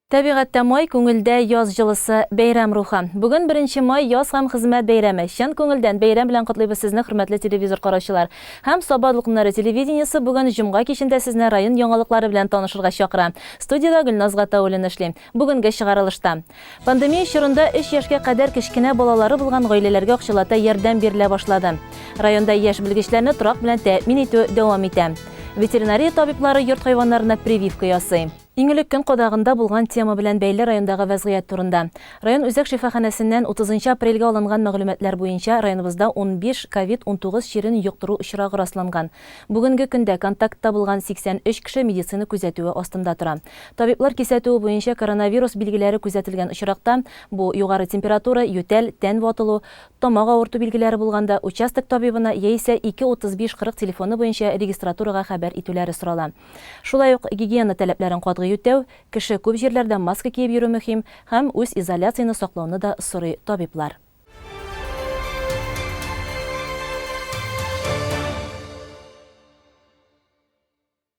Табигатьтә май, күңелдә яз җылысы, бәйрәм рухы. Бүген беренче май, яз һәм хезмәт бәйрәме. Чын күңелдән бәйрәм белән котлыйбыз сезне, хөрмәтле телевизор караучылар. Һәм Саба дулкыннары телевидениесе бүген җомга кичендә сезне район яңалыклары белән танышырга чакыра. Студиядә Гөлназ Гатауллина эшли. Бүгенге чыгарылышта. Пандемия чорында өч яшькә кадәр кечкенә балалары булган гаиләләргә акчалата ярдәм бирелә башлады. Районда яшь белгечләрне торак белән тәэмин итү дәвам итә. Ветеринария табиблары йорт хайваннарына прививка ясый. Иң элек көн кадагында булган тема белән бәйле райондагы вәзгыять турында. Район үзәк шифаханәсеннән утызынчы апрельгә алынган мәгълүматлар буенча, районыбызда 15 ковид 19 чирен йоктыру очрагы расланган. Бүгенге көндә контактта булган 83 кеше медицина күзәтүе астында тора. Табиблар кисәтүе буенча, коронавирус билгеләре күзәтелгән очракта, бу югары температура, ютәл, тән ватылу, тамак авырту билгеләре булганда, участок табибына яисә 2 35 40 телефоны буенча регистратурага хәбәр итүләре сорала. Шулай ук гигиена таләпләрен катгый үтәү, кеше күп җирләрдә маска киеп йөрү мөһим һәм үзизоляцияне саклауны да сорый табиблар.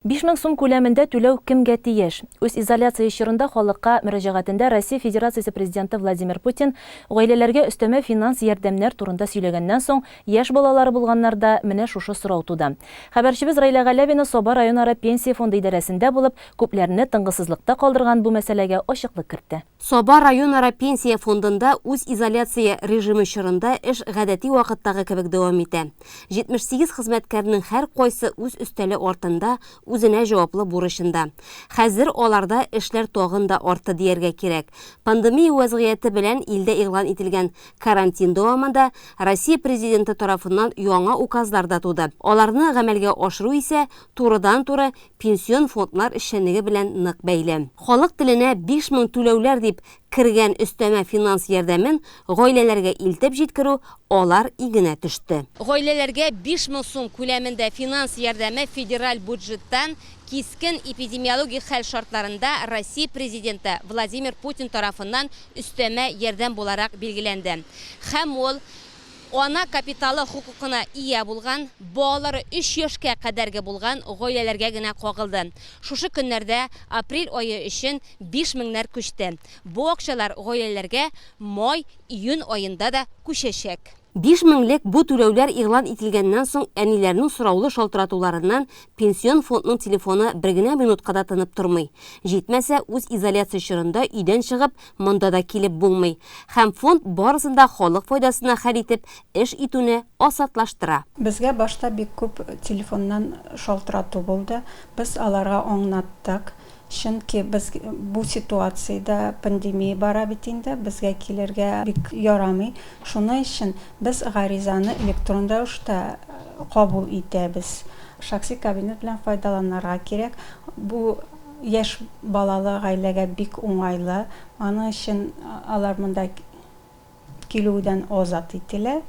5000 сум күләмендә түләү кемгә тиеш? Үзизоляция чорында халыкка мөрәҗәгатендә Россия Федерациясе Президенты Владимир Путин гаиләләргә өстәмә финанс ярдәмнәр турында сөйләгәннән соң, Яшь балалары булганнарда менә шушы сорау туды. Хәбәрчебез Раилә Галәвина Саба районара Пенсия фонды идарәсендә булып, күпләрне тынгысызлыкта калдырган бу мәсьәләгә ачыклык кертте. Саба районара Пенсия фондында үзизоляция режимы чорында эш гадәти вакыттагы кебек дәвам итә. 78 хезмәткәрнең һәркайсы үз өстәле артында, үзенә җаваплы бурычында. Хәзер аларда эшләр тагын да артты дияргә кирәк. Пандемия вәзгыяте белән илдә игълан ителгән Карантин дәвамында Россия Президенты тарафыннан яңа указлар да туды. Аларны гамәлгә ашыру исә турыдан-туры пенсион фондлар эшчәнлеге белән нык бәйле. Халык теленә 5000 түләүләр дип кергән өстәмә финанс ярдәмен гаиләләргә илтеп җиткерү алар иңенә төште. Гаиләләргә 5000 сум күләмендә финанс ярдәме федераль бюджеттан кискен эпидемиологик хәл шартларында Россия Президенты Владимир Путин тарафыннан өстәмә ярдәм буларак билгеләнде һәм ул ана капиталы хокукына ия булган, балалары өч яшькә кадәрге булган гаиләләргә генә кагылды. Шушы көннәрдә апрель ае өчен биш меңнәр күчте. Бу акчалар гаиләләргә май, июнь аенда да күчәчәк. Биш меңлек бу түләүләр игълан ителгәннән соң әниләрнең сораулы шалтыратуларыннан Пенсион фондның телефоны бер генә минутка да тынып тормый. Җитмәсә, үзизоляция чорында өйдән чыгып, монда да килеп булмый. Һәм фонд барысын да халык файдасына хәл итеп, эш итүне асатлаштыра. Безгә башта бик күп телефоннан шалтырату булды. Без аларга аңлаттык. Чөнки без бу ситуациядә, пандемия бара бит инде, безгә килергә бик ярамый. Шуның өчен без гаризаны электрон рәвештә кабул итәбез. Шәхси кабинет белән файдаланырга кирәк. Бу яшь балалы гаиләгә бик уңайлы. Аның өчен алар монда килүдән азат ителә.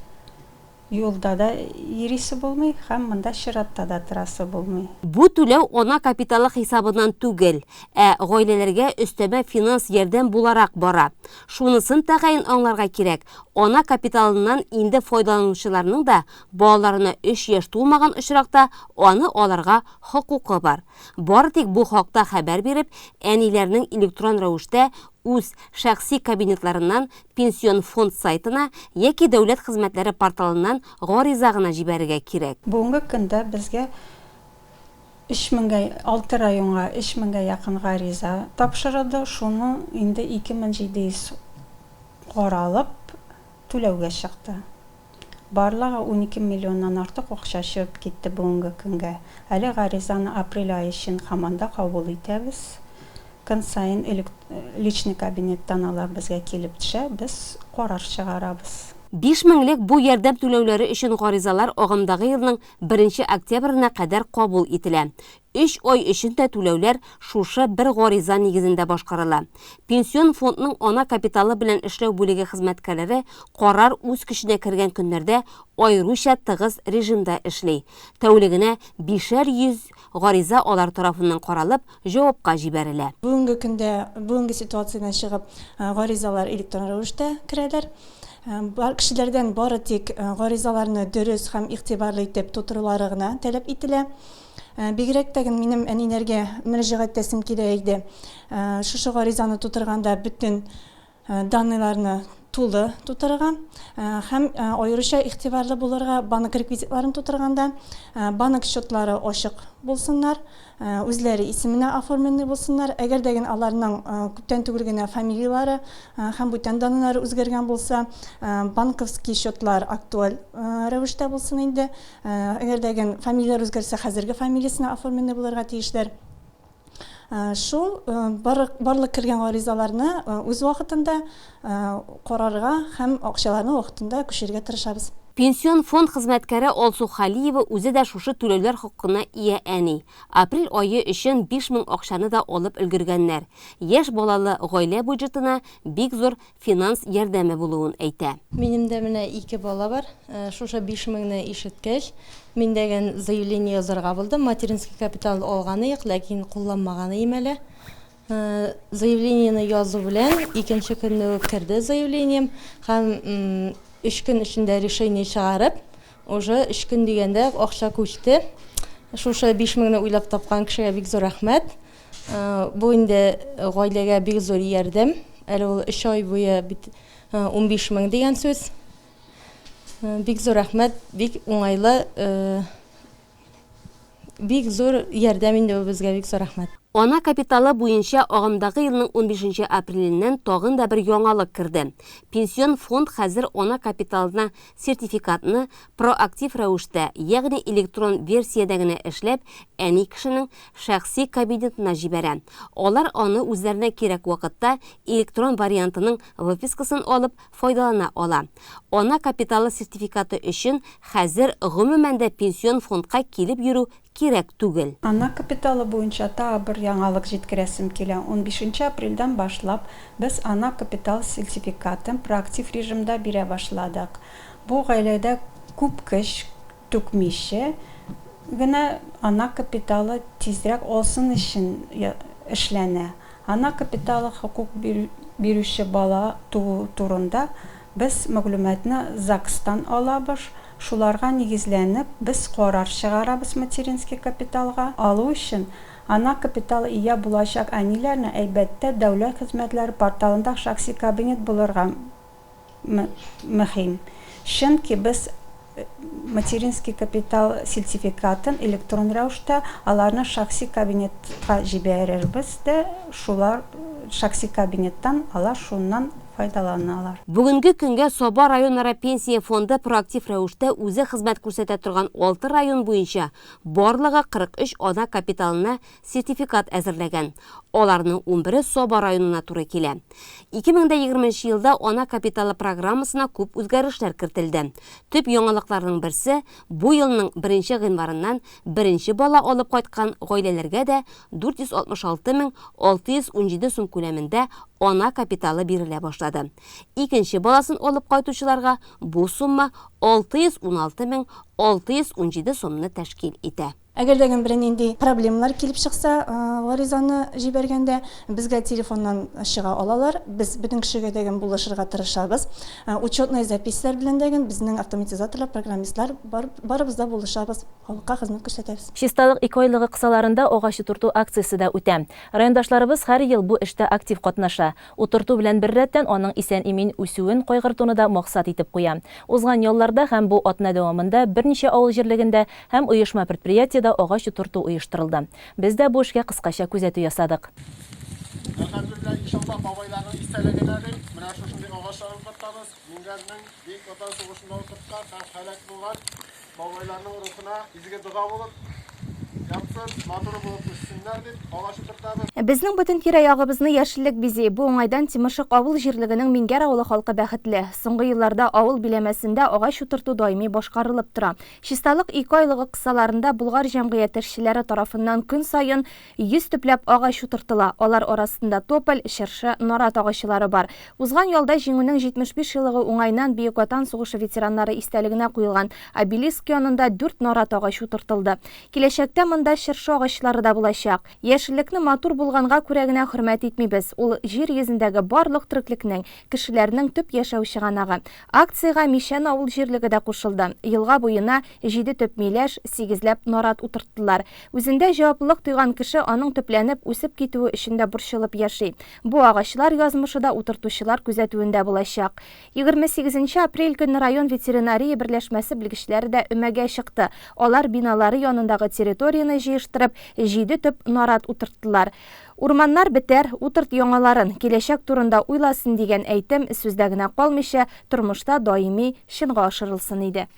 Юлда да йөрисе булмый һәм монда чиратта да торасы булмый. Бу түләү ана капиталы хисабыннан түгел, ә гаиләләргә өстәмә финанс ярдәм буларак бара. Шунысын тәгаен аңларга кирәк, ана капиталыннан инде файдаланучыларның да балаларына өч яшь тулмаган очракта аны алырга хокукы бар. Бары тик бу хакта хәбәр биреп, әниләрнең электрон рәвештә үз шәхси кабинетларыннан Пенсион фонд сайтына яки Дәүләт хезмәтләре порталыннан гариза гына җибәрергә кирәк. Бүгенге көндә безгә өч меңгә, алты районга өч меңгә якын гариза тапшырылды, шуның инде 2700 каралып, түләүгә чыкты. Барлыгы 12 миллионнан артык акча чыгып китте бүгенге көнгә. Әле гаризаны апрель ае өчен һаман да кабул итәбез. Көн саен личный кабинеттан алар безгә килеп төшә, без карар чыгарабыз. Биш меңлек бу ярдәм түләүләре өчен гаризалар агымдагы елның беренче октябренә кадәр кабул ителә. Өч ай өчен дә түләүләр шушы бер гариза нигезендә башкарыла. Пенсион фондның ана капиталы белән эшләү бүлеге хезмәткәрләре карар үз көченә кергән көннәрдә аеруча тыгыз режимда эшли. Тәүлегенә бишәр йөз гариза алар тарафыннан каралып, җавапка җибәрелә. Бүгенге көндә, бүгенге ситуациядән чыгып, гаризалар электрон рәвештә керәләр. Бар кешеләрдән бары тик гаризаларны дөрес һәм игътибарлы итеп тутырулары гына таләп ителә. Бигрәк тә минем әниләргә мөрәҗәгать итәсем килә иде. Шушы гаризаны тутырганда бөтен данныйларны тулы тутырырга һәм аеруча игътибарлы булырга банк реквизитларын тутырганда, банк счетлары ачык булсыннар, үзләре исеменә оформленный булсыннар. Әгәр дә аларның күптән түгел генә фамилияләре һәм бүтән данныйлары үзгәргән булса, банковский счетлар актуаль рәвештә булсын инде. Әгәр дә фамилияләр үзгәрсә, хәзерге фамилиясенә оформленный булырга тиешләр. Шул барлык кергән гаризаларны үз вакытында карарга һәм акчаларны вакытында күчерергә тырышабыз. Пенсион фонд хезмәткәре Алсу Халиева үзе дә шушы түләүләр хокукына ия әни. Апрель ае өчен 5000 акчаны да алып өлгергәннәр. Яшь балалы гаилә бюджетына бик зур финанс ярдәме булуын әйтә. Минем дә менә ике бала бар. Шушы 5000 не ишеткәч, мин дәген заявление язарга булдым. Материнский капитал алган идек, ләкин кулланмаган идем әле. Заявлениене язу белән икенче көнне үк керде заявлением һәм өч көн эчендә решение чыгарып, уже өч көн дигәндә акча күчте. Шушы 5000 не уйлап тапкан кешегә бик зур рәхмәт. Бу инде гаиләгә бик зур ярдәм. Әле ул өч ай буе бит 15 мең дигән сүз. Бик зур рәхмәт, бик уңайлы, бик зур ярдәм инде бу безгә, бик зур рәхмәт. Ана капиталы буенча агымдагы елның унбишенче апреленнән тагын да бер яңалык керде. Пенсион фонд хәзер ана капиталына сертификатны проактив рәвештә, ягъни электрон версиядә генә эшләп, әни кешенең шәхси кабинетына җибәрә. Алар аны үзләренә кирәк вакытта электрон вариантының выпискасын алып файдалана ала. Ана капиталы сертификаты өчен хәзер гомумән дә пенсион фондка килеп йөрү кирәк түгел. Ана капиталы буенча тагы бер яңалык җиткерәсем килә. Унбишенче апрельдән башлап без ана капитал сертификатын проактив режимда бирә башладык. Бу гаиләдә күп көч түкмичә генә ана капиталы тизрәк алсын өчен эшләнә. Ана капиталы хокук бирүче бала туу турында без мәгълүматны ЗАГСтан алабыз, шуларга нигезләнеп без карар чыгарабыз материнский капиталга алу өчен ана капиталы ия булачак әниләрне әйбәттә дәүләт хезмәтләре порталында шәхси кабинет булырга мөһим. Чөнки без материнский капитал сертификатын электрон рәвештә аларны шәхси кабинетка җибәрербез дә, шулар шәхси кабинеттан алар шуннан файдаланалар. Бүгенге көнгә Саба районара пенсия фонды проактив рәвештә үзе хезмәт күрсәтә торган алты район буенча барлыгы 43 ана капиталына сертификат әзерләгән. Аларның унбере Саба районына туры килә. 2020 нче елда ана капиталы программасына күп үзгәрешләр кертелде. Төп яңалыкларның берсе, бу елның беренче гыйнварыннан беренче бала алып кайткан гаиләләргә дә 466 мең 617 сум күләмендә ана капиталы бирелә башлады. Икенче баласын алып кайтучыларга бу сумма 616 мең 617 сумны тәшкил итә. Әгәр дә бернинди проблемалар килеп чыкса, гаризаны җибәргәндә, безгә телефоннан чыга алалар. Без бөтен кешегә дә булышырга тырышабыз. Учетный записьләр белән дә безнең автоматизаторлар, программистлар бар, барыбыз да булышабыз, халыкка хезмәт күрсәтәбез. Чисталык икеайлыгы кысаларында агач утырту акциясе дә үтә. Райондашларыбыз һәр ел бу эштә актив катнаша. Утырту белән беррәттән аның исән-имин үсүен кайгыртуны да максат итеп куя. Узган ялларда һәм бу атна дәвамында берничә авыл җирлегендә һәм оешма-предприятиедә агач утырту оештырылды. Без дә бу эшкә кыскача күзәтү ясадык. Әлхәмдүлилләһ, иншалла, бабайларның истәлегенә дип, менә шушындый агачлар утыртабыз. Миңгәрнең Бөек Ватан сугышында утырткан һәм һәлак булган бабайларның рухына изге дога булып ятсын, матур булып үссеннәр дип, агач утыртабыз. Безнең бөтен тирә-ягыбызны яшеллек бизи. Бу уңайдан Тимершык авыл җирлегенең Миңгәр авылы халкы бәхетле. Соңгы елларда авыл биләмәсендә агач утырту даими башкарылып тора. Чисталык икеайлыгы кысаларында Болгар җәмгыяте эшчеләре тарафыннан көн саен 100 төпләп агач утыртыла. Алар арасында тополь, чыршы, нарат агачлары бар. Узган ялда Җиңүнең 75 еллыгы уңаеннан Бөек Ватан сугышы ветераннары истәлегенә куелган обелиск янында дүрт нарат агачы утыртылды. Киләчәктә монда чыршы агачлары да булачак. Яшеллекне матур булганга күрә генә хөрмәт итмибез, ул җир йөзендәге барлык тереклекнең, кешеләрнең төп яшәү чыганагы. Акциягә Мичән авыл җирлеге дә кушылды. Елга буена җиде төп миләш, сигезләп нарат утырттылар. Үзендә җаваплылык тойган кеше аның төпләнеп, үсеп китүе өчен дә борчылып яши. Бу агачлар язмышы да утыртучылар күзәтүендә булачак. 28 нче апрель көнне район ветеринария берләшмәсе белгечләре дә өмәгә чыкты. Алар биналары янындагы территорияне җыештырып, җиде төп нарат утырттылар. Урманнар бетәр, утырт яңаларын, киләчәк турында уйла син дигән әйтем сүздә генә калмыйча, тормышта даими чынга ашырылсын иде.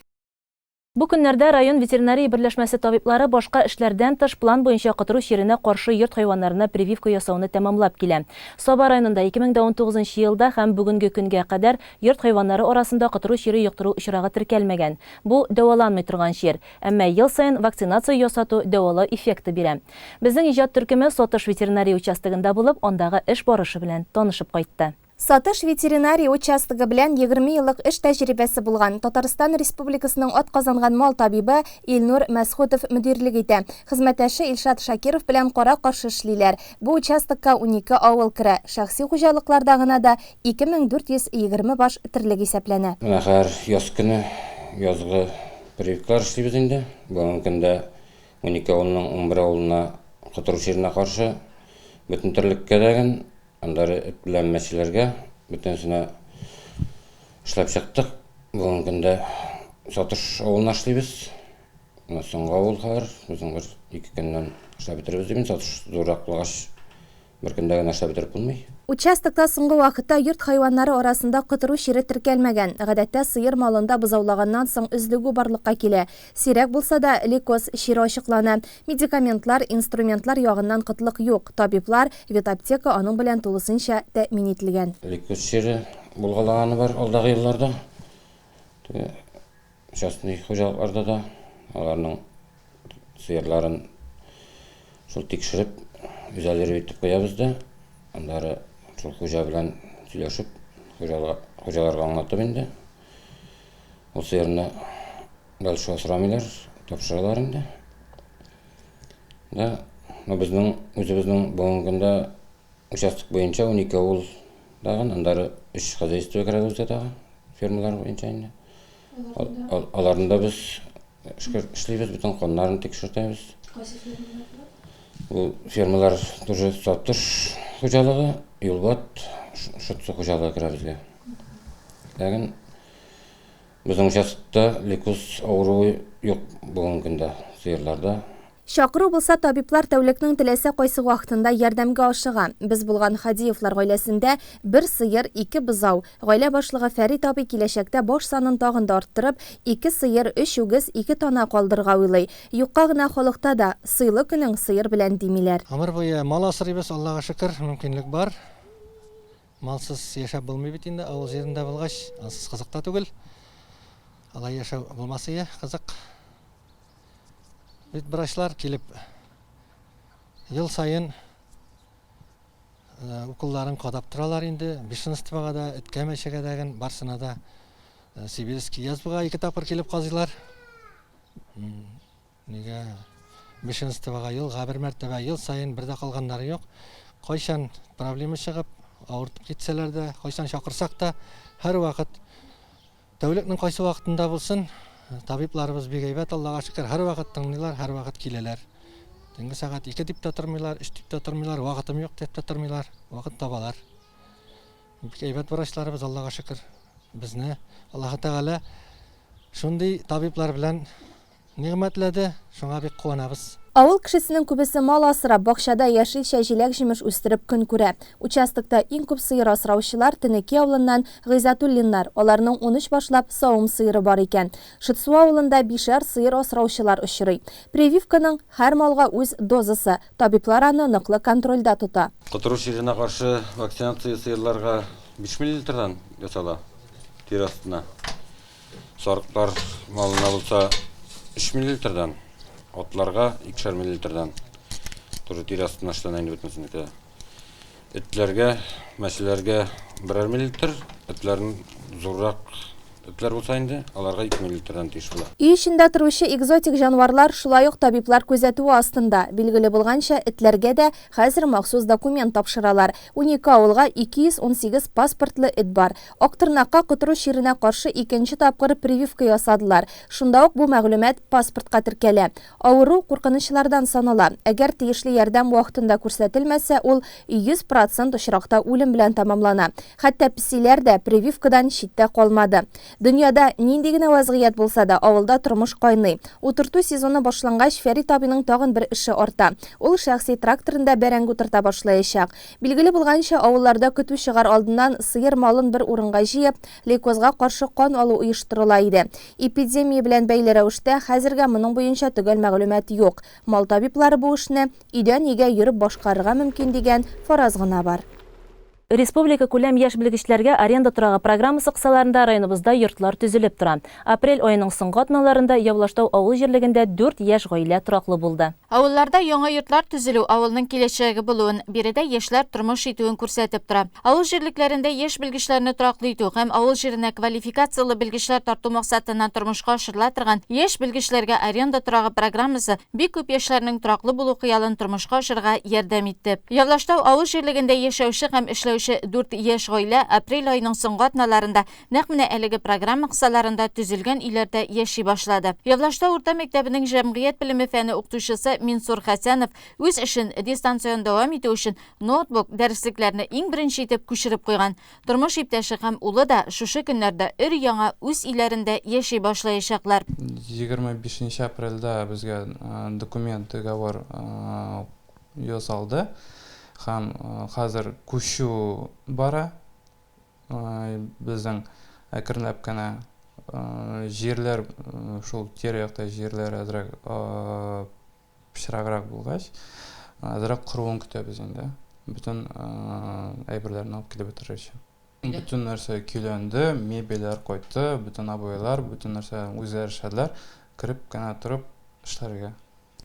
Бу көннәрдә район ветеринария берләшмәсе табиблары башка эшләрдән тыш план буенча котыру чиренә каршы йорт хайваннарына прививка ясауны тәмамлап килә. Саба районында 2019 нчы елда һәм бүгенге көнгә кадәр йорт хайваннары арасында котыру чире йоктыру очрагы теркәлмәгән. Бу, дәваланмый торган чир. Әмма ел саен вакцинация ясату дәвалау эффекты бирә. Безнең иҗат төркеме Сатыш ветеринария участогында булып, андагы эш барышы белән танышып кайтты. Сатыш ветеринария участогы белән 20 еллык эш тәҗрибәсе булган Татарстан Республикасының атказанган мал табибы Илнур Мәсхүтов мөдирлек итә. Хезмәттәше Илшат Шакиров белән кара-каршы эшлиләр. Бу участокка 12 авыл керә. Шәхси хуҗалыкларда гына да 2420 баш терлек исәпләнә. Менә хәзер яз көне, язгы прививкалар эшлибез инде. Бүгенге көндә 12 авылның 11 авылына котыру чиренә каршы бөтен терлеккә дә Аннары эт белән мәчеләргә бөтенесенә эшләп чыктык. Бүгенге көндә Сатыш авылына эшлибез. Менә соңгы авыл хәзер. Безнең бер ике көннән эшләп бетерербез дим. Сатыш зуррак булгач, бер көндә генә эшләп бетереп булмый. Участокта соңгы вакытта йорт хайваннары арасында котыру чире теркәлмәгән. Гадәттә, сыер малында бозаулаганнан соң өзлегү барлыкка килә. Сирәк булса да, лейкоз чире ачыклана. Медикаментлар, инструментлар ягыннан кытлык юк, табиблар, ветаптека аның белән тулысынча тәэмин ителгән. Лейкоз чире булгалаганы бар алдагы елларда. Теге частный хуҗалыкларда да аларның сыерларын шул тикшереп, изолировать итеп куябыз да, аннары шул хуҗа белән сөйләшеп, хуҗаларга аңлатып инде, ул сыерны Дальше сорамыйлар, тапшыралар инде. Да, но безнең үзебезнең бүгенге көндә участок буенча 12 авыл тагын, аннары 3 хозяйство керә безгә тагы, фермалар буенча инде. Аларны да без эшлибез, бөтен каннарын тикшертәбез. Кайсы фермалар булар? Бу фермалар тоже Сатыш хуҗалыгы, Юлбат, Шытсы хуҗалыгы керә безгә. Ләкин Безнең участокта лейкоз авыруы юк бүгенге көндә сыерларда. Чакыру булса, табиблар тәүлекнең теләсә кайсы вакытында ярдәмгә ашыга. Без булган Һадиевлар гаиләсендә бер сыер, ике бозау. Гаилә башлыгы Фәрит абый киләчәктә баш санын тагын да арттырып, ике сыер, өч үгез, ике тана калдырырга уйлый. Юкка гына халыкта да, Сыйлы көнең сыер белән димиләр. Гомер буе мал асрыйбыз, Аллага шөкер, мөмкинлек бар. Малсыз яшәп булмый бит инде, авыл җирендә булгач, ансыз кызык та түгел. Алай яшәү булмас ие, кызык. Бит врачлар килеп ел саен э, уколларын кадап торалар инде, бешенствога да, эткә мәчегә дә, барсына да. Э, сибирский язвага ике тапкыр килеп казыйлар. Нигә бешенствога елга бер мәртәбә, ел саен бер дә калганнары юк. Кайчан проблема чыгып, авыртып китсәләр дә, кайчан чакырсак та, һәрвакыт тәүлекнең кайсы вакытында булсын, табибларыбыз бик әйбәт, Аллага шөкер, һәрвакыт тыңлыйлар, һәрвакыт киләләр. Төнге сәгать 2 дип тә тормыйлар, 3 дип тә тормыйлар, вакытым юк дип тә тормыйлар, вакыт табалар. Бик әйбәт врачларыбыз, Аллага шөкер. Безне Аллаһы Тәгалә шундый табиблар белән Нигъмәтләде, шуңа бик куанабыз. Авыл кешесенең күбесе мал асрап, бакчада яшелчә, җиләк-җимеш үстереп көн күрә. Участокта иң күп сыер асраучылар, Тенеки авылыннан Гыйзатуллиннар, аларның 13 башлап савым сыеры бар икән. Шытсу авылында бишәр сыер асраучылар очрый. Прививканың һәр малга үз дозасы, табиблар аны ныклы контрольдә тота. Котыру чиренә каршы вакцинация сыерларга 5 миллилитрдан ясала, тире астына. Сарыклар малына булса 3 миллилитрдан, атларга 2 миллилитрдан. Тоже тире астына эшләнә инде бөтенесенеке. Этләргә, мәчеләргә 1 миллилитр, этләрнең зуррак Этләр булса инде, аларга 2 миллилитрдан тиеш була. Өй эчендә торучы экзотик җанварлар шулай ук табиблар күзәтүе астында. Билгеле булганча, этләргә дә хәзер махсус документ тапшыралар. 12 авылга 218 паспортлы эт бар. Актырнакка котыру чиренә каршы икенче тапкыр прививка ясадылар. Шунда ук бу мәгълүмат паспортка теркәлә. Авыру куркынычлардан санала. Әгәр тиешле ярдәм вакытында күрсәтелмәсә, ул 100 процент очракта үлем белән тәмамлана. Хәтта песиләр дә прививкадан читтә калмады. Дөньяда нинди генә вәзгыять булса да, авылда тормыш кайный. Утырту сезоны башлангач, Фәрит абыйның тагын бер эше арта. Ул шәхси тракторында бәрәңге утырта башлаячак. Билгеле булганча, авылларда көтү чыгар алдыннан сыер малын бер урынга җыеп, лейкозга каршы кан алу оештырыла иде. Эпидемия белән бәйле рәвештә, хәзергә моның буенча төгәл мәгълүмат юк. Мал табиблары бу эшне өйдән-өйгә йөреп башкарырга мөмкин дигән фараз гына бар. Республика күләм яшь белгечләргә аренда торагы программасы кысаларында районыбызда йортлар төзелеп тора. Апрель аеның соңгы атналарында Явлаштау авыл җирлегендә дүрт яшь гаилә тораклы булды. Авылларда яңа йортлар төзелү авылның киләчәге булуын, биредә яшьләр тормыш итүен күрсәтеп тора. Авыл җирлекләрендә яшь белгечләрне тораклы итү һәм авыл җиренә квалификацияле белгечләр тарту максатыннан тормышка ашырыла торган Яшь белгечләргә аренда торагы программасы бик күп яшьләрнең тораклы булу хыялын тормышка ашырырга ярдәм итте. Явлаштау авыл җирлегендә яшәүче һәм эшләүче дүрт яшь гаилә апрель аеның соңгы атналарында Нәкъ менә әлеге программа кысаларында төзелгән өйләрдә яши башлады. Явлаштау урта мәктәбенең җәмгыять белеме фәне укытучысы Минсур Хәсәнов үз эшен дистанцион дәвам итү өчен ноутбук, дәреслекләрне иң беренче итеп күчереп куйган. Тормыш иптәше һәм улы да шушы көннәрдә өр-яңа үз өйләрендә яши башлаячаклар. 25 нче апрельдә безгә документ, договор ясалды һәм хәзер күчү бара. Безнең әкренләп кенә җирләр, шул тирә-якта җирләр әзрәк пычраграк булгач, әзрәк коруын көтәбез инде. Бөтен әйберләрне алып килеп бетерер өчен. Бөтен нәрсә көйләнде, мебельләр кайтты, бөтен обойлар, бөтен нәрсә үзләре эшләделәр. Кереп кенә торып эшләргә.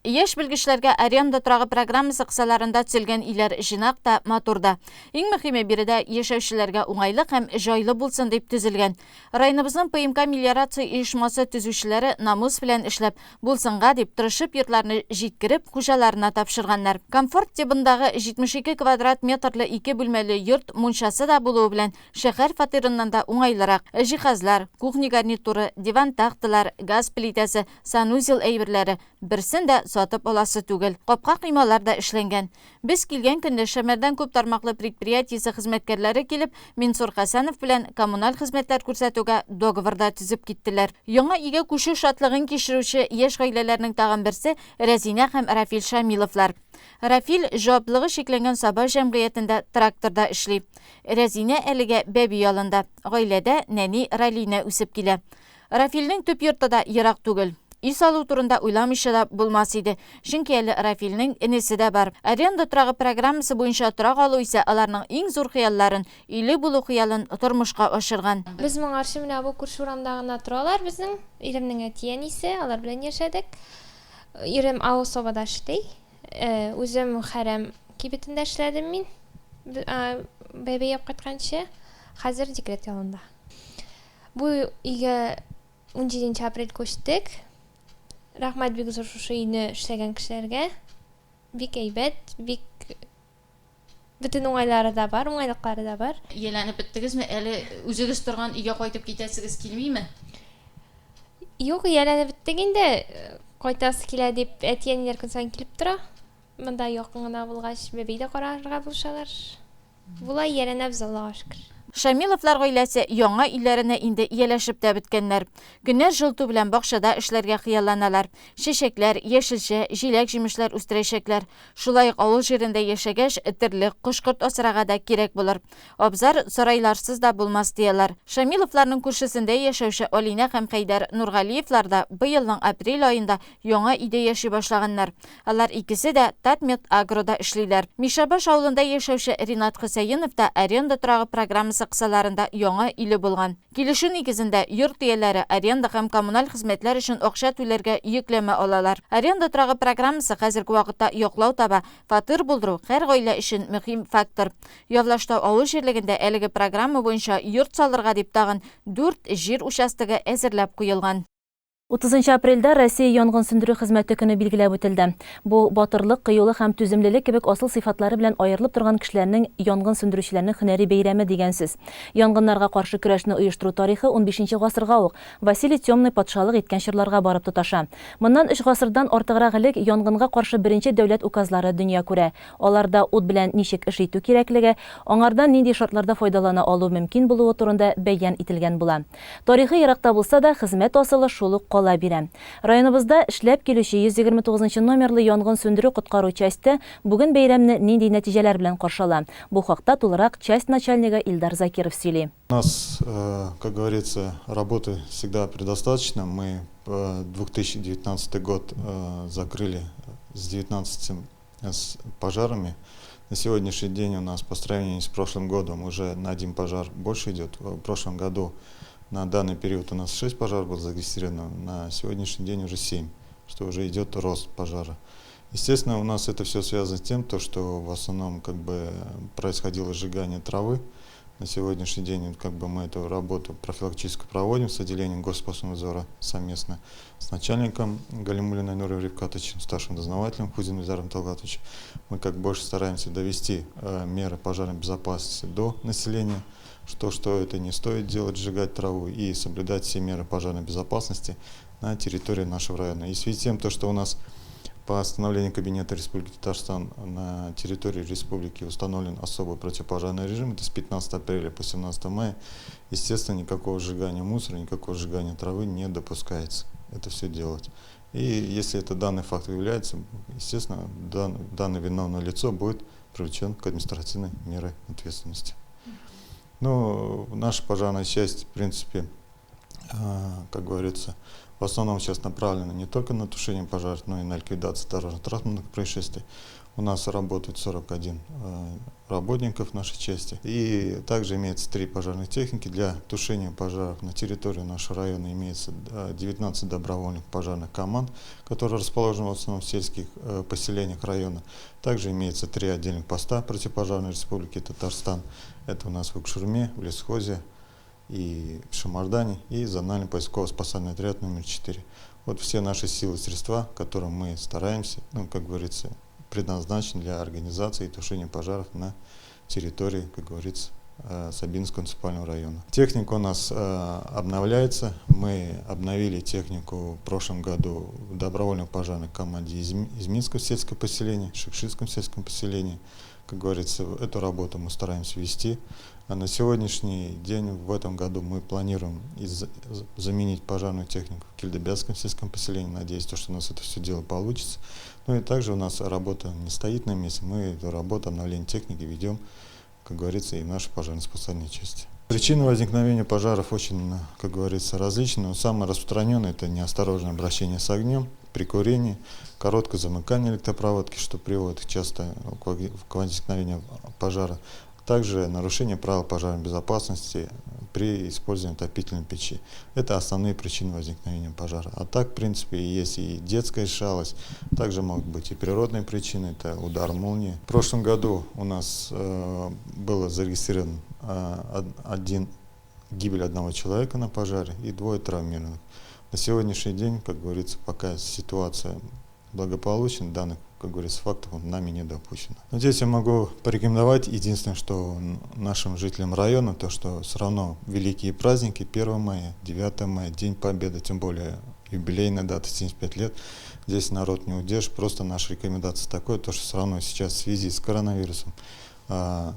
Яшь белгечләргә аренда торагы программасы кысаларында төзелгән өйләр җыйнак та, матур да. Иң мөһиме, биредә яшәүчеләргә уңайлы һәм җайлы булсын дип төзелгән. Районыбызның ПМК-Мелиорация оешмасы төзүчеләре намус белән эшләп, булсынга дип, тырышып йортларны җиткереп, хуҗаларына тапшырганнар. Комфорт тибындагы 72 квадрат метрлы ике бүлмәле йорт мунчасы да булуы белән шәһәр фатирыннан да уңайлырак. Җиһазлар, кухня гарнитуры, диван-тахталар, газ плитәсе, санузел әйберләре, берсен дә сатып аласы түгел. Капка-коймалар да эшләнгән. Без килгән көнне Шәмәрдән күп тармаклы предприятиесе хезмәткәрләре килеп, Минсур Хәсәнов белән коммуналь хезмәтләр күрсәтүгә договор да төзеп киттеләр. Яңа өйгә күчү шатлыгын кичерүче яшь гаиләләрнең тагын берсе, Рәзинә һәм Рафил Шамиловлар. Рафил җаваплылыгы чикләнгән Саба җәмгыятендә тракторда эшли. Рәзинә әлегә бәби ялында. Гаиләдә нәни Ралинә үсеп килә. Рафилнең төп йорты да ерак түгел. Өй салу турында уйламыйча да булмас иде, чөнки әле Рафилнең энесе дә бар. Аренда торагы программасы буенча торак алу исә аларның иң зур хыялларын, өйле булу хыялын тормышка ашырган. Без моңарчы менә бу күрше урамда гына торалар безнең, иремнең әти-әнисе, алар белән яшәдек. Ирем АО Собада эшли. Үзем Хәрәм кибетендә эшләдем мин, бәбәй алып кайтканчы. Хәзер декрет ялында. Бу өйгә 17 апрель күчтек. Рәхмәт бик зур шушы өйне эшләгән кешеләргә. Бик әйбәт, бик бөтен уңайлары да бар, уңайлыклары да бар. Ияләнеп беттегезме? Әле үзегез торган өйгә кайтып китәсегез килмиме? Юк, ияләнеп беттек инде. Кайтасы килә дип әти-әниләр көн саен килеп тора. Монда якын гына булгач, бәби дә карарга булышалар. Болай ияләнәбез, Аллага шөкер. Шамиловлар гаиләсе яңа өйләренә инде ияләшеп тә беткәннәр. Көннәр җылыту белән бакчада эшләргә хыялланалар. Чәчәкләр, яшелчә, җиләк-җимешләр үстерәчәкләр. Шулай ук авыл җирендә яшәгәч, терлек, кош-корт асрарга да кирәк булыр. Абзар, сарайларсыз да булмас, ди алар. Шамиловларның күршесендә яшәүче Алинә һәм Хәйдәр Нургалиевлар да быелның апрель аенда яңа өйдә яши башлаганнар. Алар икесе дә Татмед-Агро да эшлиләр. Мишәбаш авылында яшәүче Ринат Хөсәенов та аренда торагы программасы программасы кысаларында яңа өйле булган. Килешү нигезендә, йорт ияләре аренда һәм коммуналь хезмәтләр өчен акча түләргә йөкләмә алалар. Аренда торагы программасы хәзерге вакытта яклау таба, фатир булдыру, һәр гаилә өчен мөһим фактор. Явлаштау авыл җирлегендә әлеге программа буенча йорт салырга дип тагын дүрт җир участогы әзерләп куелган. 30 нчы апрельдә Россия янгын сүндерү хезмәте көне билгеләп үтелде. Бу, батырлык, кыюлык һәм түземлелек кебек асыл сыйфатлары белән аерылып торган кешеләрнең, янгын сүндерүчеләрнең һөнәри бәйрәме дигән сүз. Янгыннарга каршы көрәшне оештыру тарихы унбишенче гасырга ук, Василий Темный патшалык иткән чорларга барып тоташа. Моннан өч гасырдан артыграк элек янгынга каршы беренче дәүләт указлары дөнья күрә. Аларда ут белән ничек эш итү кирәклеге, аңардан нинди шартларда файдалана алу мөмкин булуы турында бәян ителгән була. Тарихы еракта булса да, хезмәт асылы шул ук кала бирә. Районыбызда эшләп килүче 129 нчы номерлы янгын сүндерү-коткару часте бүген бәйрәмне нинди нәтиҗәләр белән каршы ала? Бу хакта тулырак часть начальнигы Илдар Закиров сөйли. У нас, как говорится, работы всегда предостаточно. Мы 2019 год закрыли с 19 с пожарами. На сегодняшний день у нас по сравнению с прошлым годом уже на один пожар больше идет. В прошлом году на данный период у нас 6 пожаров было зарегистрировано, на сегодняшний день уже 7, что уже идет рост пожара. Естественно, у нас это все связано с тем, то, что в основном как бы происходило сжигание травы. На сегодняшний день как бы мы эту работу профилактическую проводим с отделением Госпоснадзора совместно с начальником Галимуллиной Нурой Рифкатовичем, старшим дознавателем Хузиным Заром Талгатовичем. Мы как больше стараемся довести э, меры пожарной безопасности до населения, что, что это не стоит делать, сжигать траву и соблюдать все меры пожарной безопасности на территории нашего района. И в связи с тем, то, что у нас по постановлению Кабинета Республики Татарстан на территории республики установлен особый противопожарный режим, это с 15 апреля по 17 мая, естественно, никакого сжигания мусора, никакого сжигания травы не допускается. Это все делать. И если это данный факт выявляется, естественно, дан, данное виновное лицо будет привлечен к административной мере ответственности. Ну, наша пожарная часть, в принципе, а, как говорится, в основном сейчас направлена не только на тушение пожаров, но и на ликвидацию дорожно-транспортных происшествий. У нас работает 41 э, работников нашей части. И также имеется три пожарных техники. Для тушения пожаров на территории нашего района имеется 19 э, добровольных пожарных команд, которые расположены в основном в сельских э, поселениях района. Также имеется три отдельных поста противопожарной республики Татарстан. Это у нас в Икшурме, в Лесхозе и в Шамардане, и зональный поисково-спасательный отряд номер 4. Вот все наши силы и средства, которые мы стараемся, ну, как говорится, предназначены для организации и тушения пожаров на территории, как говорится, э, Сабинского муниципального района. Техника у нас э, обновляется. Мы обновили технику в прошлом году в добровольной пожарной команде из, из Минского сельского поселения, Шекшинском сельском поселении. Как говорится, эту работу мы стараемся вести. А на сегодняшний день в этом году мы планируем из, заменить пожарную технику в Кильдебятском сельском поселении. Надеюсь, то, что у нас это все дело получится. Ну и также у нас работа не стоит на месте. Мы эту работу обновления техники ведем, как говорится, и в нашей пожарно-спасательной части. Причины возникновения пожаров очень, как говорится, различны, но самое распространенное – это неосторожное обращение с огнем, при курении, короткое замыкание электропроводки, что приводит часто к возникновению пожара, также нарушение правил пожарной безопасности при использовании отопительной печи. Это основные причины возникновения пожара. А так, в принципе, есть и детская шалость, также могут быть и природные причины, это удар молнии. В прошлом году у нас э, было зарегистрирован э, один, гибель одного человека на пожаре и двое травмированных. На сегодняшний день, как говорится, пока ситуация благополучна, данных как говорится, фактов нами не допущено. Но здесь я могу порекомендовать, единственное, что нашим жителям района, то, что все равно великие праздники, 1 мая, 9 мая, День Победы, тем более юбилейная дата, 75 лет, здесь народ не удержит. Просто наша рекомендация такая, то, что все равно сейчас в связи с коронавирусом, а,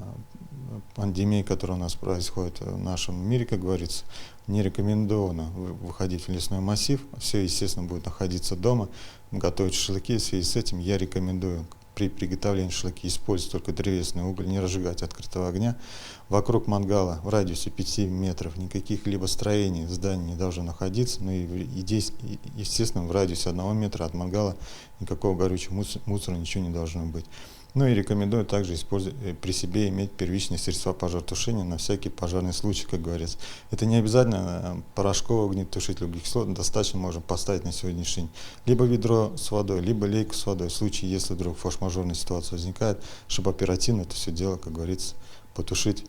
пандемией, которая у нас происходит в нашем мире, как говорится, не рекомендовано выходить в лесной массив. Все, естественно, будет находиться дома, готовить шашлыки. В связи с этим я рекомендую при приготовлении шашлыки использовать только древесный уголь, не разжигать открытого огня. Вокруг мангала в радиусе 5 метров никаких либо строений, зданий не должно находиться. Ну и, естественно, в радиусе 1 метра от мангала никакого горючего мусора ничего не должно быть. Ну и рекомендую также использовать, э, при себе иметь первичные средства пожаротушения на всякий пожарный случай, как говорится. Это не обязательно э, порошковый огнетушитель углекислотный, достаточно можем поставить на сегодняшний день либо ведро с водой, либо лейку с водой, в случае, если вдруг форс-мажорная ситуация возникает, чтобы оперативно это все дело, как говорится, потушить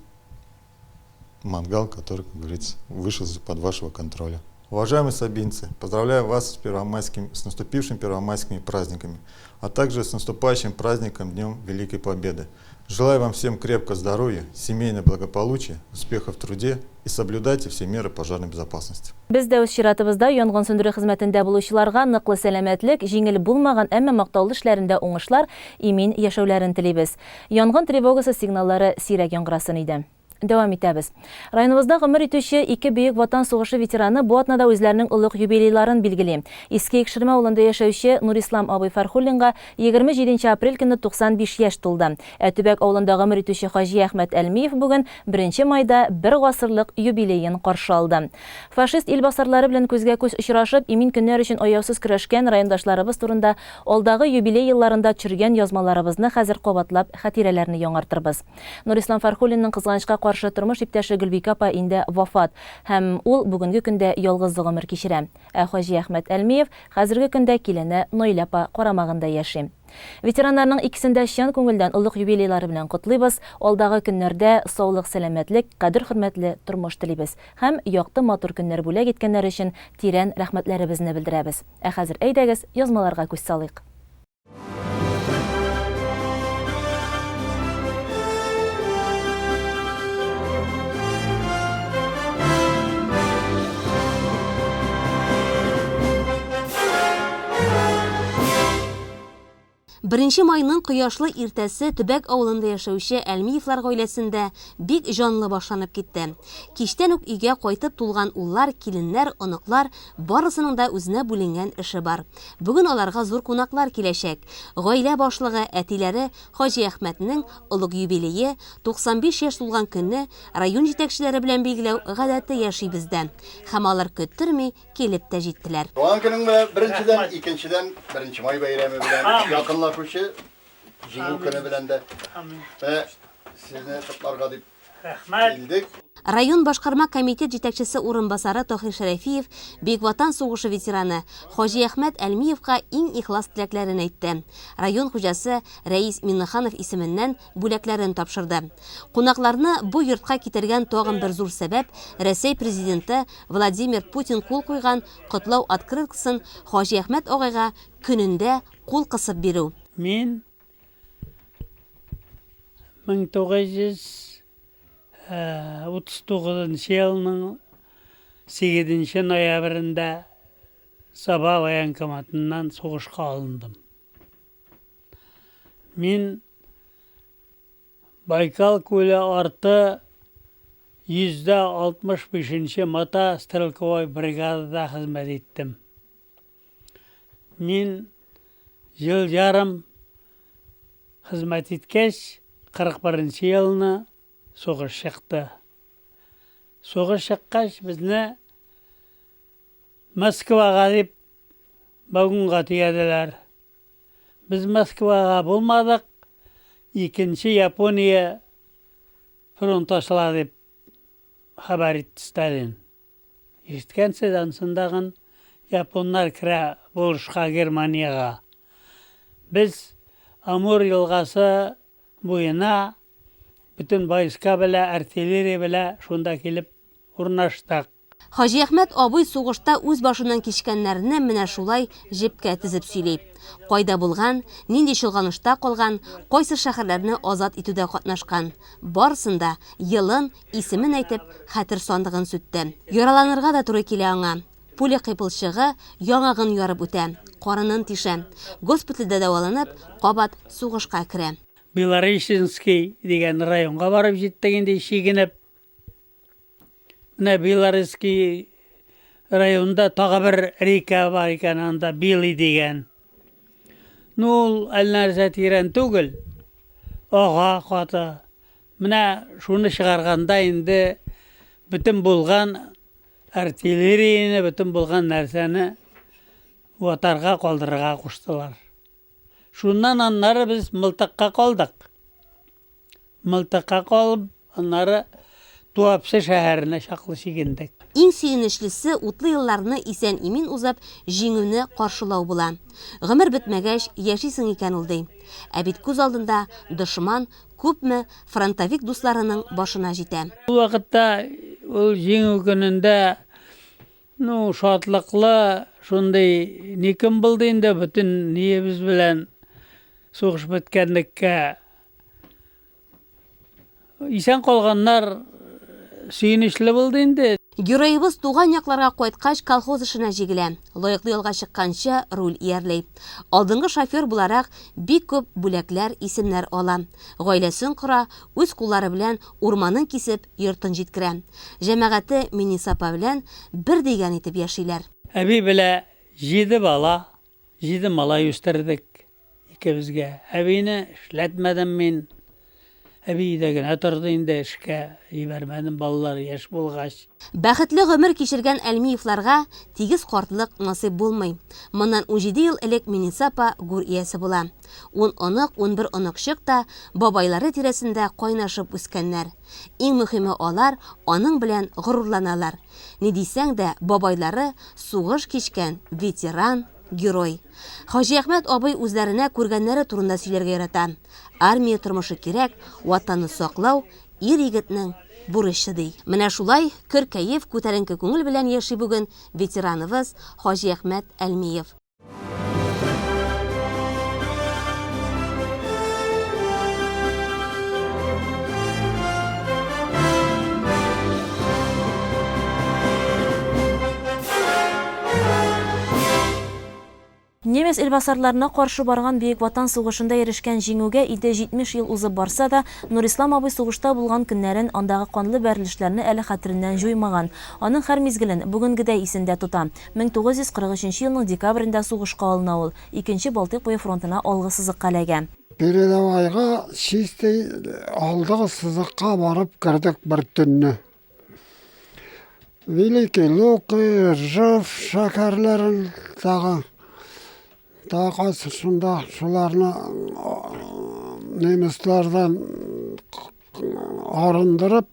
мангал, который, как говорится, вышел из-под вашего контроля. Уважаемые сабинцы, поздравляю вас с, первомайским, с наступившими первомайскими праздниками, а также с наступающим праздником Днем Великой Победы. Желаю вам всем крепкого здоровья, семейного благополучия, успехов в труде и соблюдайте все меры пожарной безопасности. Без дә үз чиратыбызда янгын сүндерү хезмәтендә булучыларга ныклы сәламәтлек, җиңел булмаган, әмма мактаулы эшләрендә уңышлар, имин яшәүләрен телибез. Янгын тревогасы сигналлары сирәк яңгырасын иде. Дәвам итәбез. Районыбызда гомер итүче ике Бөек Ватан сугышы ветераны бу атнада үзләренең олуг юбилейларын билгели. Иске Икшермә авылында яшәүче Нурислам абый Фәрхуллинга 27 нче апрель көнне 95 яшь тулды. Ә Төбәк авылында гомер итүче Хаҗиәхмәт Әлмиев бүген, беренче майда, бер гасырлык юбилеен каршы алды. Фашист илбасарлары белән күзгә-күз очрашып, имин көннәр өчен аяусыз көрәшкән райондашларыбыз турында алдагы юбилей елларында төшергән язмаларыбызны хәзер кабатлап, хатирәләрне яңартырбыз. Нурислам Фәрхуллинның кызганычка каршы тормыш иптәше Гөлбикә апа инде вафат һәм ул бүгенге көндә ялгыз гомер кичерә. Ә Хаҗиәхмәт Әлмиев хәзерге көндә килене Наилә апа карамагында яши. Ветераннарның икесен дә чын күңелдән олуг юбилейлары белән котлыйбыз, алдагы көннәрдә саулык-сәламәтлек, кадер-хөрмәтле тормыш телибез һәм якты матур көннәр бүләк иткәннәре өчен тирән рәхмәтләребезне белдерәбез. Ә хәзер әйдәгез, язмаларга күз салыйк. Беренче майның кояшлы иртәсе Төбәк авылында яшәүче Әлмиевлар гаиләсендә бик җанлы башланып китте. Кичтән үк өйгә кайтып тулган уллар, киленнәр, оныклар, барысының да үзенә бүленгән эше бар. Бүген аларга зур кунаклар киләчәк. Гаилә башлыгы, әтиләре Хаҗиәхмәтнең олуг юбилее, 95 яшь тулган көнне район җитәкчеләре белән билгеләү гадәте яши бездә. Һәм алар көттерми килеп тә җиттеләр. Туган көнең белән, беренчедән, икенчедән, Беренче май бәйрәме белән, якынлашучы Җиңү көне белән дә. Менә сезне котларга дип Рәхмәт. Килдек. Район башкарма комитет җитәкчесе урынбасары Таһир Шәрәфиев Бөек Ватан сугышы ветераны Хаҗиәхмәт Әлмиевка иң ихлас теләкләрен әйтте. Район хуҗасы Рәис Миңнеханов исеменнән бүләкләрен тапшырды. Кунакларны бу йортка китергән тагын бер зур сәбәп, Рәсәй Президенты Владимир Путин кул куйган котлау открыткасын Хаҗиәхмәт агайга көнендә кул кысып бирү. Мин 1939 нчы елның 8 ноябрендә Саба военкоматыннан сугышка алындым. Мин Байкал күле арты 165 нче мото-стрелковой бригадада хезмәт иттем. Мин ел ярым хезмәт иткәч, 41 нче елны сугыш чыкты. Сугыш чыккач, безне Москвага дип вагонга төяделәр. Без Москвага булмадык, икенче Япония фронт ачыла дип хәбәр итте Сталин. Ишеткәнсез, ансындагын японнар керә булышка Германиягә. Без Амур елгасы буена бөтен войска белә, артиллерия белә шунда килеп урнаштык. Хаҗиәхмәт абый сугышта үз башыннан кичкәннәрне менә шулай җепкә тезеп сөйли. Кайда булган, нинди чолганышта калган, кайсы шәһәрләрне азат итүдә катнашкан, барысын да елын, Исемен әйтеп, хәтер сандыгын сүтте. Яраланырга да туры килә аңа. Пуля кыйпылчыгы яңагын ярып үтә, карынын тишә. Госпитальдә дәваланып, кабат сугышка керә. Белореченский дигән районга барып җиттек инде чигенеп. Менә Белорецкий районында тагы бер река бар икән анда, Белый дигән. Ну, ул әллә нәрсә тирән түгел, ага каты. Менә шуны чыгарганда инде бөтен булган артиллерияне, бөтен булган нәрсәне ватарга, калдырырга куштылар. Шуннан аннары без мылтыкка калдык. Мылтыкка калып, аннары Туапсе шәһәренә чаклы чигендек. Иң сөенечлесе, утлы елларны исән-имин узып, Җиңүне каршылау була. Гомер бетмәгәч, яшисең икән ул, ди. Ә бит күз алдында дошман күпме фронтовик дусларының башына җитә. Ул вакытта, ул Җиңү көнендә, ну, шатлыклы шундый ни көн булды инде, бөтен ниебез белән сугыш беткәнлеккә. Исән калганнар сөенечле булды инде. Героебыз туган якларга кайткач колхоз эшенә җигелә, лаеклы ялга чыкканчы руль иярлей. Алдынгы шофер буларак бик күп бүләкләр, исемнәр ала. Гаиләсен кора, үз куллары белән урманын кисеп, йортын җиткерә. Җәмәгате Минниса апа белән бер дигән итеп яшиләр. Әби белә җиде бала, җиде малай үстердек. Икебезгә. Әбине эшләтмәдем мин. Әби өйдә генә торды инде, эшкә җибәрмәдем, балалар яшь булгач. Бәхетле гомер кичергән Әлмиевларга тигез картлык насыйп булмый. Моннан 17 ел элек Минниса апа гүр иясе була. Ун онык, 11 оныкчык та бабайлары тирәсендә кайнашып үскәннәр. Иң мөхиме алар аның белән горурланалар. Ни дисәң дә, бабайлары сугыш кичкән ветеран, герой. Хаҗиәхмәт абый үзләренә күргәннәре турында сөйләргә ярата. Армия тормышы кирәк, Ватанны саклау, ир-егетнең бурычы, ди. Менә шулай көр кәеф, күтәренке күңел белән яши бүген ветераныбыз Хаҗиәхмәт Әлмиев. Немец илбасарларына каршы барган Бөек Ватан сугышында ирешкән җиңүгә инде 70 ел узып барса да, Нурислам абый сугышта булган көннәрен, андагы канлы бәрелешләрне әле хәтереннән җуймаган. Аның һәр мизгелен бүгенгедәй исендә тота. 1943 елның декабрендә сугышка алына ул, Икенче Балтыйк буе фронтына алгы сызыкка эләгә. Передовойга чистый алдыгы сызыкка барып кердек бер төнне. Великий Луки, Ржев шәһәрләрен тагы тагы кайсы шунда шуларны немецлардан арындырып,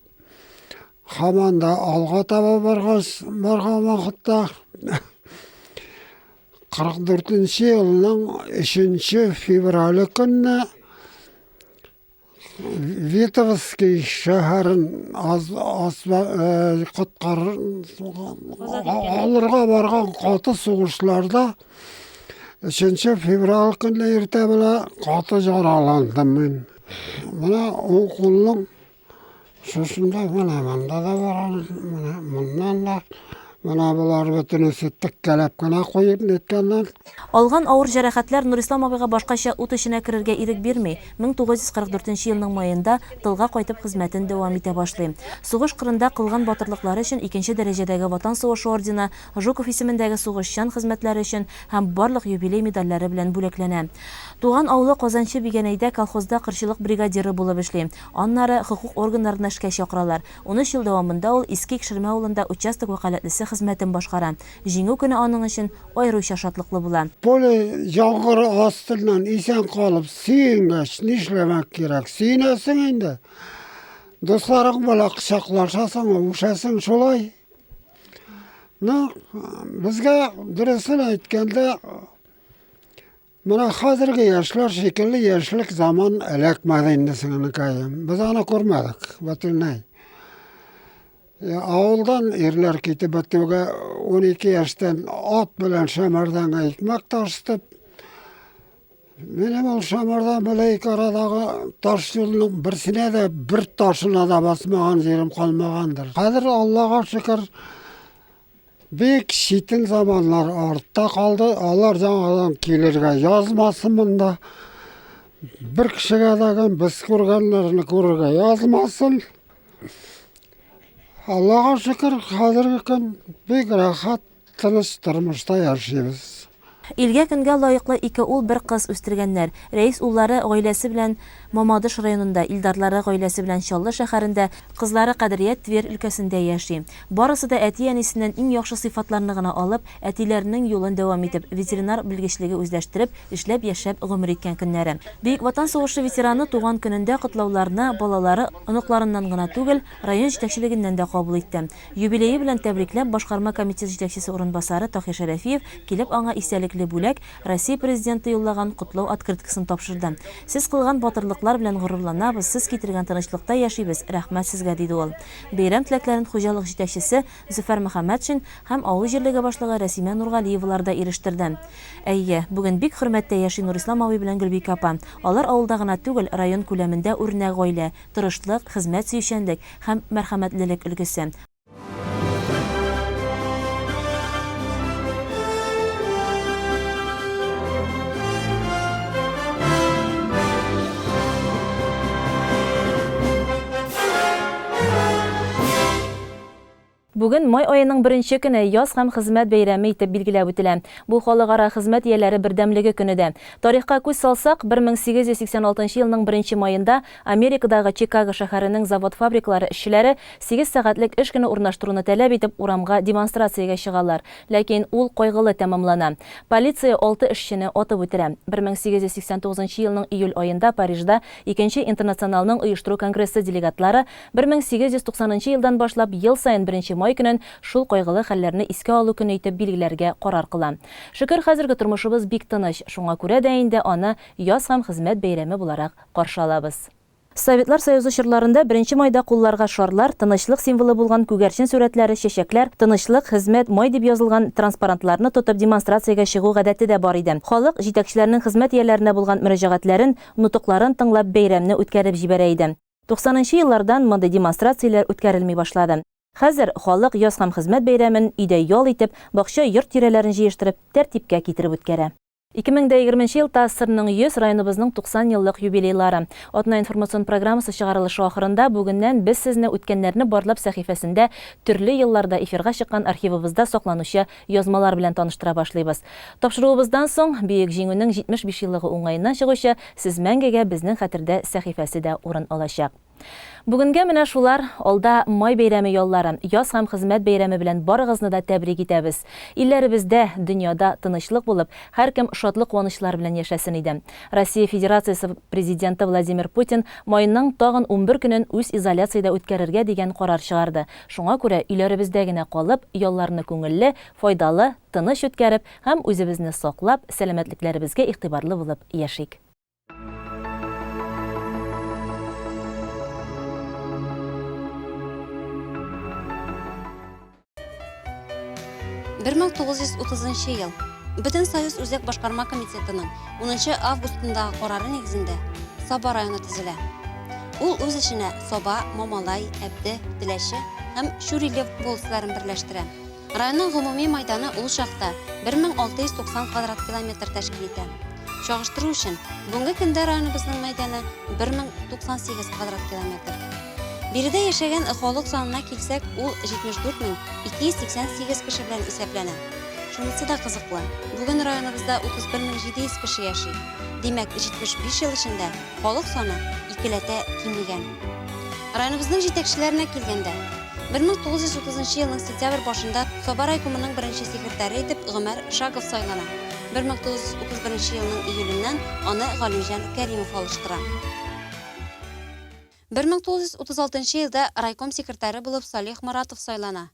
һаман да алга таба баргач, барган вакытта 44 нче елның 3 феврале көнне Витовский шәһәрен аз, аз, э, коткар алырга барган каты сугышларда 3 февраль көнне иртә белән каты жараландым мин. Менә уң кулның Шушында менә монда да бар, менә моннан да. Менә болар бөтенесе теккәләп кенә куеп ниткәннәр. Алган авыр җәрәхәтләр Нурислам абыйга башкача ут эченә керергә ирек бирми, 1944 елның маенда тылга кайтып хезмәтен дәвам итә башлый. Сугыш кырында кылган батырлыклары өчен икенче дәрәҗәдәге Ватан сугышы ордены, Жуков исемендәге сугышчан хезмәтләре өчен һәм барлык юбилей медальләре белән бүләкләнә. Туган авылы Казанчы Бигәнәйдә колхозда кырчылык бригадиры булып эшли. Аннары хокук органнарына эшкә чакыралар. 13 ел дәвамында ул Иске Икшермә авылында участок вәкаләтлесе хезмәтен башкара. Җиңү көне аның өчен аеруча шатлыклы була. Пуля яңгыры астыннан исән калып сөенгәч, нишләмәк кирәк? Сөенәсең инде. Дусларың белән кочаклашасың, үбешәсең шулай. Ну, безгә дөресен әйткәндә, Менә хәзерге яшьләр шикелле яшьлек заман эләкмәде инде сеңелкәем. Без аны күрмәдек бөтенләй. Авылдан ирләр китеп бетүгә 12 яшьтән ат белән Шәмәрдәнгә икмәк ташытып, минем ул Шәмәрдән белән ике арадагы таш юлның берсенә дә бер ташына да басмаган җирем калмагандыр. Хәзер Аллага шөкер, Бик читен заманнар артта калды. Алар яңадан килергә язмасын монда. Бер кешегә дә без күргәннәрне күрергә язмасын. Аллага шөкер, хәзерге көн бик рәхәт, тыныч тормышта яшибез. Илгә-көнгә лаеклы ике ул, бер кыз үстергәннәр. Рәис уллары гаиләсе белән Мамадыш районында, Илдарлары гаиләсе белән Чаллы шәһәрендә, кызлары Кадрия Тверь өлкәсендә яши. Барысы да әти-әнисеннән иң яхшы сыйфатларны гына алып, әтиләренең юлын дәвам итеп, ветеринар белгечлеге үзләштереп, эшләп-яшәп гомер иткән көннәре. Бөек Ватан сугышы ветераны туган көнендә котлауларны балалары, оныкларыннан гына түгел, район җитәкчелегеннән дә кабул итте. Юбилее белән тәбрикләп, башкарма комитет җитәкчесе урынбасары Таһир Шәрәфиев килеп аңа истәлекле бүләк, Россия Президенты юллаган котлау открыткасын тапшырды. Сез кылган батырлыклар белән горурланабыз, сез китергән тынычлыкта яшибез, рәхмәт сезгә, диде ул. Бәйрәм теләкләрен хуҗалык җитәкчесе Зөфәр Мөхәммәтшин һәм авыл җирлеге башлыгы Рәсимә Нургалиевалар да ирештерде. Әйе, бүген бик хөрмәттә яши Нурислам абый белән Гөлбикә апа. Алар авылда гына түгел, район күләмендә үрнәк гаилә, тырышлык, хезмәт сөючәнлек һәм мәрхәмәтлелек өлгесе. Бүген май аеның беренче көне Яз һәм хезмәт бәйрәме итеп билгеләп үтелә. Бу халыкара хезмәт ияләре бердәмлеге көне дә. Тарихка күз салсак, 1886 елның беренче маенда Америкадагы Чикаго шәһәренең завод-фабрикалары эшчеләре сигез сәгатьлек эш көне урнаштыруны таләп итеп урамга демонстрациягә чыгалар. Ләкин ул кайгылы тәмамлана. Полиция алты эшчене атып үтерә. 1889 елның июль аенда Парижда Икенче интернационалның оештыру конгрессы делегатлары 1890 нчы елдан башлап ел саен беренче май көнен шул кайгылы хәлләрне искә алу көне итеп билгеләргә карар кыла. Шөкер, хәзерге тормышыбыз бик тыныч, шуңа күрә дә инде аны яз һәм хезмәт бәйрәме буларак каршы алабыз. Советлар Союзы чорларында беренче майда кулларга шарлар, тынычлык символы булган күгәрчен сурәтләре, чәчәкләр, Тынычлык, хезмәт, май дип язылган транспарантларны тотып демонстрациягә чыгу гадәте дә бар иде. Халык, җитәкчеләрнең хезмәт ияләренә булган мөрәҗәгатьләрен, нотыкларын тыңлап бәйрәмне үткәреп җибәрә иде. Туксанынчы еллардан мондый демонстрацияләр үткәрелми башлады. Хәзер халык яз һәм хезмәт бәйрәмен өйдә ял итеп, бакча, йорт тирәләрен җыештырып, тәртипкә китереп үткәрә. 2020 нче ел ТАССРның 100, районыбызның 90 еллык юбилейлары. Атна информацион программасы чыгарылышы ахырында бүгеннән без сезне Үткәннәрне барлап сәхифәсендә төрле елларда эфирга чыккан архивыбызда сакланучы язмалар белән таныштыра башлыйбыз. Тапшыруыбыздан соң, Бөек Җиңүнең 75 еллыгы уңаеннан чыгучы Сез мәңгегә безнең хәтердә сәхифәсе дә урын алачак. Бүгенгә менә шулар, алда май бәйрәме яллары, яз һәм хезмәт бәйрәме белән барыгызны да тәбрик итәбез. Илләребездә, дөньяда тынычлык булып, һәркем шатлык-куанычлар белән яшәсен иде. Россия Федерациясе Президенты Владимир Путин майның тагын 11 көнен үзизоляциядә үткәрергә дигән карар чыгарды. Шуңа күрә өйләребездә генә калып, ялларны күңелле, файдалы, тыныч үткәреп һәм үзебезне саклап, сәламәтлекләребезгә игътибарлы булып яшик. «1930 ел. Бөтенсоюз Үзәк башкарма комитетының 10 августындагы карары нигезендә Саба районы төзелә. Ул үз эченә Саба, Мамалай, Әбде, Теләче һәм Чүриле волостьларын берләштерә. Районның гомуми майданы ул чакта 1690 квадрат километр тәшкил итә. Чагыштыру өчен, бүгенге көндә районыбызның мәйданы 1098 квадрат километр. Биредә яшәгән халык санына килсәк, ул 74288 кеше белән исәпләнә. Шунысы да кызыклы, бүген районыбызда 31700 кеше яши. Димәк, 75 ел эчендә халык саны икеләтә кимегән. Районыбызның җитәкчеләренә килгәндә, 1930 елның сентябрь башында Саба райкомының беренче секретаре итеп Гомәр Шагов сайлана. 1931 елның июленнән аны Галимҗан Кәримов алыштыра. 1936 елда райком секретаре булып Салих Моратов сайлана.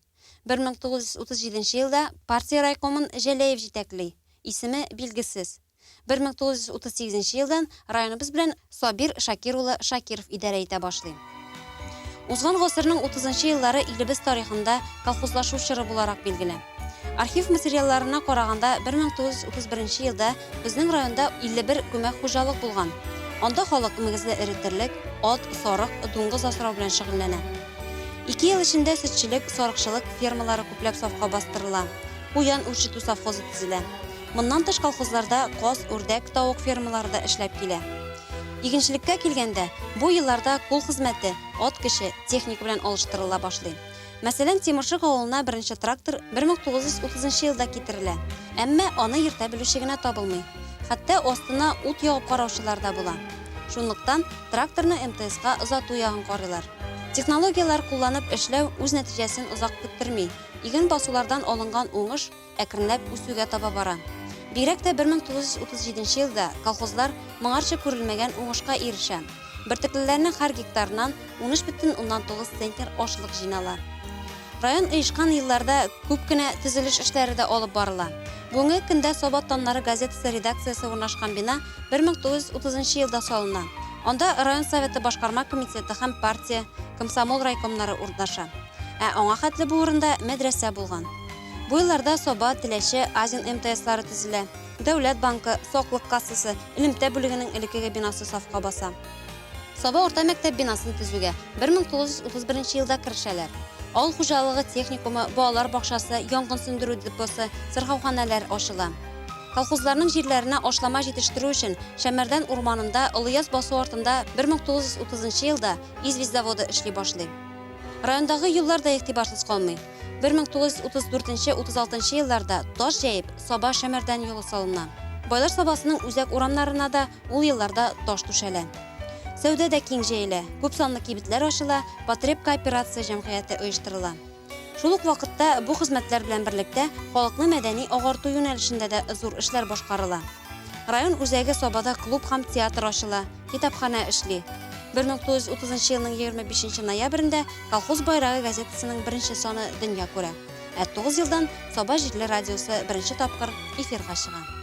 1937 елда партия райкомын Җәләев җитәкли, исеме билгесез. 1938 елдан районыбыз белән Сабир Шакир улы Шакиров идарә итә башлый. Узган гасырның 30 еллары илебез тарихында колхозлашу чоры буларак билгеле. Архив материалларына караганда, 1931 елда безнең районда 51 күмәк хуҗалык булган. Анда халык мөгезле эре терлек, ат, сарык, дуңгыз асрау белән шөгыльләнә. Ике ел эчендә сөтчелек, сарыкчылык фермалары күпләп сафка бастырыла. Куян үрчетү совхозы төзелә. Моннан тыш колхозларда каз, үрдәк, тавык фермалары да эшләп килә. Игенчелеккә килгәндә, бу елларда кул хезмәте, ат көче, техника белән алыштырыла башлый. Мәсәлән, Тимершык авылына беренче трактор 1930 елда китерелә. Әмма аны йөртә белүче генә табылмый. Хәтта астына ут ягып караучылар да була. Шунлыктан тракторны МТСка озату ягын карыйлар. Технологияләр кулланып эшләү үз нәтиҗәсен озак көттерми. Иген басулардан алынган уңыш әкренләп үсүгә таба бара. Бигрәк тә 1937 елда колхозлар моңарчы күрелмәгән уңышка ирешә. Бөртеклеләрнең һәр гектарыннан 13,9 центнер ашлык җыйнала. Район оешкан елларда күп кенә төзелеш эшләре дә алып барыла. Бүгенге көндә Саба таннары газетасы редакциясе урнашкан бина 1930 елда салына. Анда район советы башкарма комитеты һәм партия, комсомол райкомнары урнаша. Ә аңа хәтле бу урында мәдрәсә булган. Бу елларда Саба, Теләче, Азин МТСлары төзелә. Дәүләт банкы, саклык кассасы, элемтә бүлегенең элеккеге бинасы сафка баса. Саба урта мәктәп бинасын төзүгә 1931 елда керешәләр. Авыл хуҗалыгы техникумы, балалар бакчасы, янгын сүндерү депосы, сырхауханәләр ачыла. Колхозларның җирләренә ашлама җитештерү өчен Шәмәрдән урманында Олыяз басу артында 1930 елда известь заводы эшли башлый. Райондагы юллар да игътибарсыз калмый. 1934-36 елларда таш җәеп, Саба-Шәмәрдән юлы салына. Байлар Сабасының үзәк урамнарына да ул елларда таш түшәлә. Сәүдә дә киң җәелә, күп санлы кибетләр ачыла, потребкооперация җәмгыяте оештырыла. Шул ук вакытта бу хезмәтләр белән берлектә халыкны мәдәни агарту юнәлешендә дә зур эшләр башкарыла. Район үзәге Сабада клуб һәм театр ачыла, китапханә эшли. 1930 елның 25 ноябрендә Колхоз байрагы газетасының беренче саны дөнья күрә. Ә 9 елдан Саба җирле радиосы беренче тапкыр эфирга чыга.